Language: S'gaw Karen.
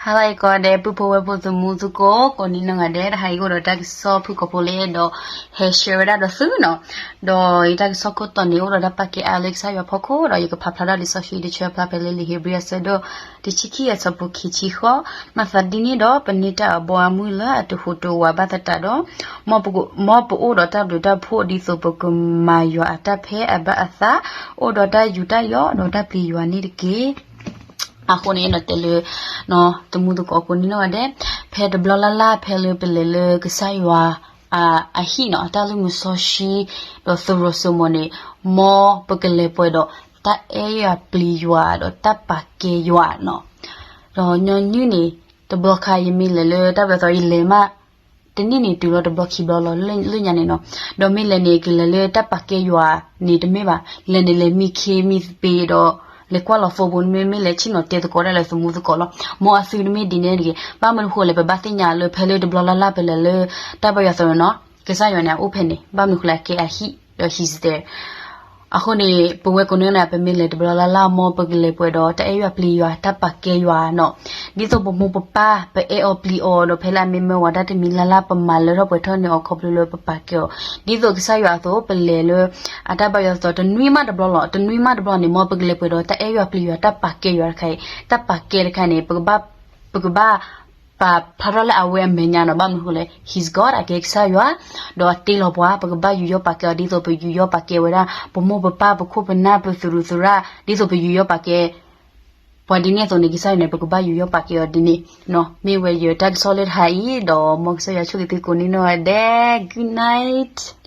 ဟါလၢအဂ့ၤကိးဂၤဒဲး ပုၢ်ဖိဝဲၢ်ဖိ သမူသကိး ကိးနံၤနီၢ်ဂၤဒဲး, တဟါအံၤအိၣ်ဒီးတၢ်ကစီၣ်ဖုၣ်ကိာ်ဖိလၢအဲၣ်ဒိးဟဲ share ဝဲဒၣ်ဒီးသုနီၤ. ဒီးယတၢ်ကစီၣ်ခိၣ်တီန့ၣ် အိၣ်ဒီးတၢ်ပာ်ကဲအါလၢကစၢ်ယွၤအဖီခိၣ်ဒီး ယကဖးဖျါထီၣ်လံာ်စီဆှံတဆၢဖျါဖဲလၢလံာ်ဧ့ၤဘြံၤအဆၢဒိၣ်တဆံခံအဆၢဖိခံဆံဃိး, မၤသးဒ်န့ၣ်ဒီး ပန့ၢ်တၢ်အဘီအမုၢ်လၢအတဟူးတဝးဘၣ်သတးဒီး မ်ပအိၣ်ဒီးတၢ်ဘျုးတၢ်ဖှိၣ် ဒ်သိးပကမၤယွၤအတၢ်ဖံးအဘၣ်အသး, အိၣ်ဒီးတၢ်ယူးတၢ်ယီၣ်ဒီးတၢ်ပျံၤယွၤန့ၣ်တက့ၢ်. အဃိန့ၣ် တဲလၢ သမူသကိးကိးနံၤနီၢ်ဂၤဒဲး, ဖဲတဘျီလၢ်လၢ် ဖဲလၢပလဲၤလၢကစၢ်ယွၤ အဟံၣ်နီၤ အတၢ်လုၢ်မုာ်စီဆှံ ဒီးသရိာ်စိမိၤန့ၣ်, မ်ပကလဲၤပှဲၤဒီး တၢ်အဲၣ်ယွၤပျံၤယွၤ ဒီးတၢ်ပာ်ကဲယွၤနီၤ. ဒီးညီနုၢ်န့ၣ် တဘျီခါယမ့ၢ်လဲၤလၢတၢ်ဘၣ်သီယလဲၤမး တနံၣ်န့ၣ်တုၤလီၤတဘျီခံဘျီလီၤ လၢညါန့ၣ်နီၤ. ဒီးမ့ၢ်လဲၤန့ၣ် ကလဲၤလၢတၢ်ပာ်ကဲယွၤန့ၣ်တမ့ၢ်ဘၣ်, လဲၤန့ၣ်လဲၤမံခ့မံသပ့ၤဒီး လဲၤကွၢ်လီၤ phone ပူၤ မ့မ့ၢ်လဲၤဆ့ၣ်နီၤတဲသကိးဒၣ်လၢသမူသကိးလီၤ. မ်အသုတမ့ၢ်ဒ်န့ၣ်တဂ့ၤ. ဘၣ်မနုၤဃိလဲၣ် ပဘၣ်သ့ၣ်ညါလၢဖဲလၢတဘျီလၢ်လၢ် ပလဲၤလၢတၢ်ဘၣ်ယွၤသရိာ်နီၤ ကစၢ်ယွၤန့ၣ်အအိၣ်ဖဲန့ၣ် ဘၣ်မနုၤဃိလဲၣ် ကဲအဟံၣ်ဒီး he's there. အဃိန့ၣ် ပဝဲကိးနံၤန့ၣ် ပမ့ၢ်လဲၤတဘျီလၢ်လၢ် မ်ပကလဲၤပှဲၤဒီး တၢ်အဲၣ်ယွၤပျံၤယွၤနီၤ. ဒ်သိးပမိၢ်ပပၢ် ပအဲၣ်အီၤပျံၤအီၤဒီး ဖဲလၢအမ့ၢ်မၢဝဲဒၣ်တမံၤလၢ်လၢ် ပမၤလၢထီၣ်ပှဲၤထီၣ်န့ၢ်အီၤခီဖျိလၢပပာ်ကဲအီၤ. ဒ်သိးကစၢ်ယွၤအသိး ပလဲၤလၢ အတၢ်ဘၣ်ယွၤသရိာ် တနွံမးတဘျီလီၤ တနွံမးတဘျီန့ၣ် မ်ပကလဲၤပှဲၤဒီး တၢ်အဲၣ်ယွၤပျံၤယွၤ တၢ်ပာ်ကဲယွၤတခါအံၤ, တၢ်ပာ်ကဲတခါန့ၣ် ပကဘၣ် ပကဘၣ် ပာ်ဖျါထီၣ်လၢအဝဲအမဲာ်ညါနီၤ. ဘၣ်မနုၤဃိလဲၣ် he's God အကဲကစၢ်ယွၤ ဒီးအတ့လီၤပှၤ ပကဘၣ်ယူးယီၣ်ပာ်ကဲအီၤ ဒ်သိးပယူးယီၣ်ပာ်ကဲဝဲဒၣ် ပမိၢ်ပပၢ် ပခိၣ်ပနၢ် ပသရူးသရၣ် ဒ်သိးပယူးယီၣ်ပာ်ကဲ ပှၤဒ်န့ၣ်အသိးန့ၣ် ကစၢ်ယွၤန့ၣ် ပကဘၣ်ယူးယီၣ်ပာ်ကဲအီၤဒ်န့ၣ်နီၤ. မ့ၢ်ဝဲယတၢ်ကစီၣ်လၢတဟါအံၤ ဒီးမ်ကစၢ်ယွၤဆိၣ်ဂ့ၤသုကိးနံၤနီၢ်ဂၤဒဲး good night.